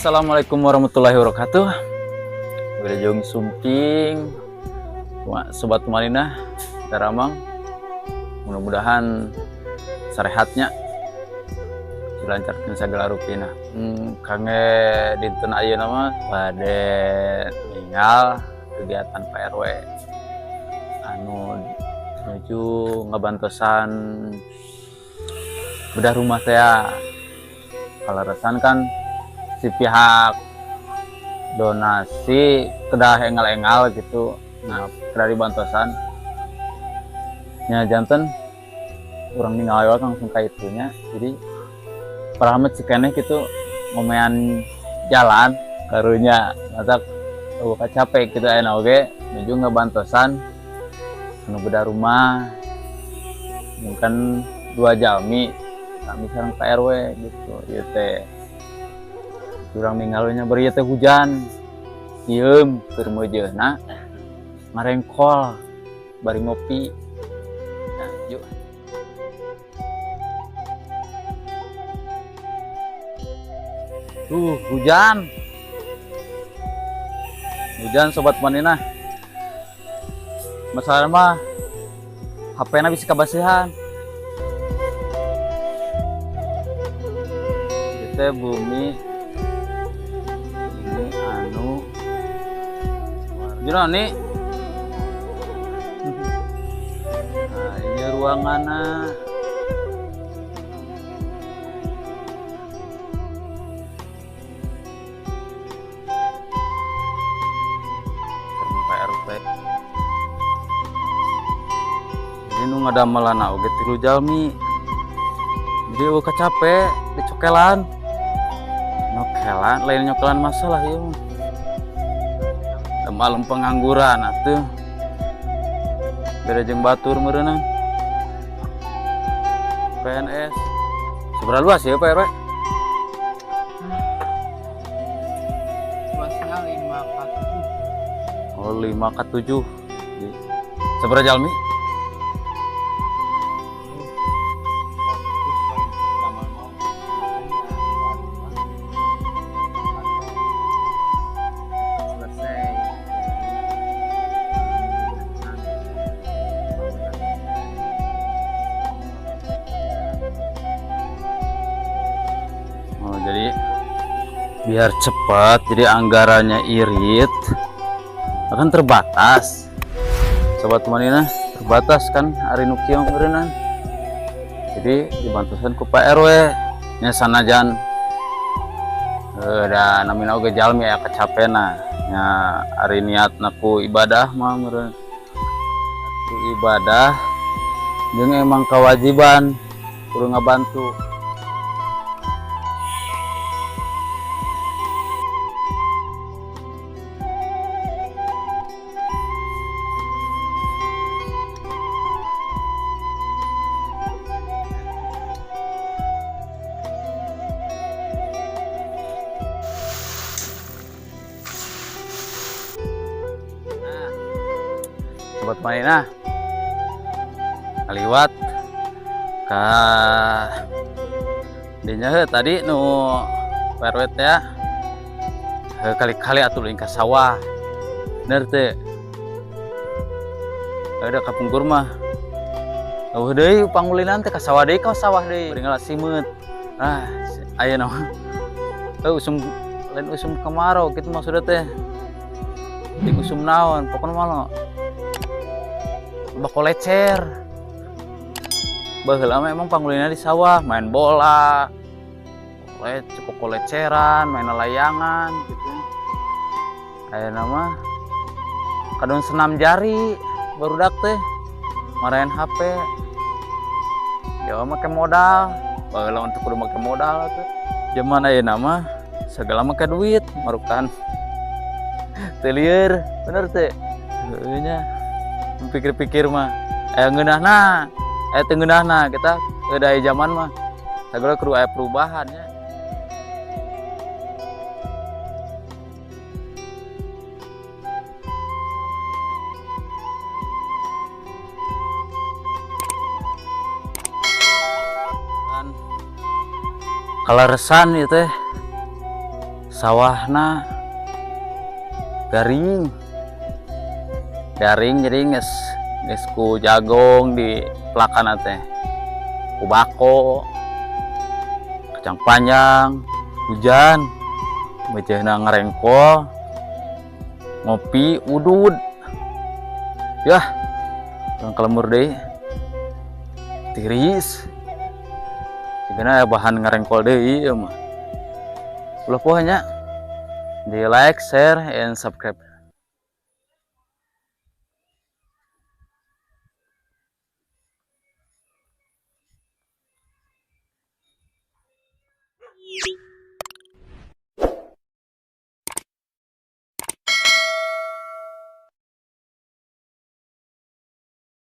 Assalamualaikum warahmatullahi wabarakatuh. Wilujeng sumping Sobat Marina Daramang. Mudah-mudahan sarehat nya, dilancarkan segala rupina. Kangge dinten ayeuna mah bade ningal kegiatan Pak RW anu nuju ngabantosan bedah rumah teh. Kaleresan kan si pihak donasi kedah engal-engal gitu. Nah, kedah dibantosan nya, janten urang ningal langsung ka itunya. Jadi paramet cikeneh gitu, ngomean jalan karunya matak euweuh capek gitu. Ayeuna oge nuju ngabantosan anu bedah rumah, mungkin dua jalmi kami sareng Pak RW gitu. Ieu teh urang ningalnya bari teh hujan diem, keur meujeuna ngarengkol bari ngopi. Nah, yuk. Tuh, hujan. Hujan, Sobat Manina. Masalah mah HP-na bisa kabasihan. Kita bumi ini anu Jero nih. Nah, ini ruangannya. Pak RT. Jadi nu ngadamelana oge tilu jalmi. Jadi euweuh kacape dicokelan. Nyokelan, lain nyokelan masalah ieu mah. Malam pengangguran atuh. Beda jeung batur meureunna. PNS. Seberapa luas ya, Pak RW? Luasnya 5 ke 7. Oh, 5 ke 7. Seberapa jalmi? Fokus damel mau makanya cepat selesai dari bangunan. Oh, jadi biar cepat, jadi anggarannya irit, akan terbatas. Sobat Manina, terbatas kan ari nu kieu meureunnan. Jadi dibantusan ku Pak RW nya, sanajan da namina oge jalmi aya kecapena nya, ari niatna ku ibadah mah meureun. Ku ibadah jeung emang kewajiban kudu ngabantu. Nah, Sobat Marina, kaliwat ka dinya heuh tadi nu RW teh ya. Heuh, kali-kali atuh leuwih ka sawah. Bener teu? Ada kapungkur mah. Euweuh deui pangulinan teh, ka sawah deui, ka sawah deui. Bari ngala simeut. Ah, ayeuna mah heuh usum, lain usum kemarau kitu maksudna teh. Di usum naon pokokna mah lo. Bako lecer. Baheula mah emang pangulinna di sawah, main bola, kokoleceran, main layangan gitu. Ayeuna mah kadon senam jari barudak teh, marahin HP. Jawa make modal, baheula untuk kudu make modal tuh. Zaman ayeuna mah segala make duit, marukan. Teu lieur, bener teu? Heueuh nya. Pikir-pikir mah aya ngeunahna, aya teu ngeunahna kita udah aya zaman mah segala kudu aya perubahan ya. Kaleresan ieu teh Sawahna garing garing, jadi geus geus ku jagong di pelakan teh, ku bako, kacang panjang. Hujan bejehna, ngarengkol, ngopi, udud ya. Urang ka lembur deui, tiris. Jigana aya bahan ngarengkol deui ieu mah. Ulah poho nya di like, share, and subscribe.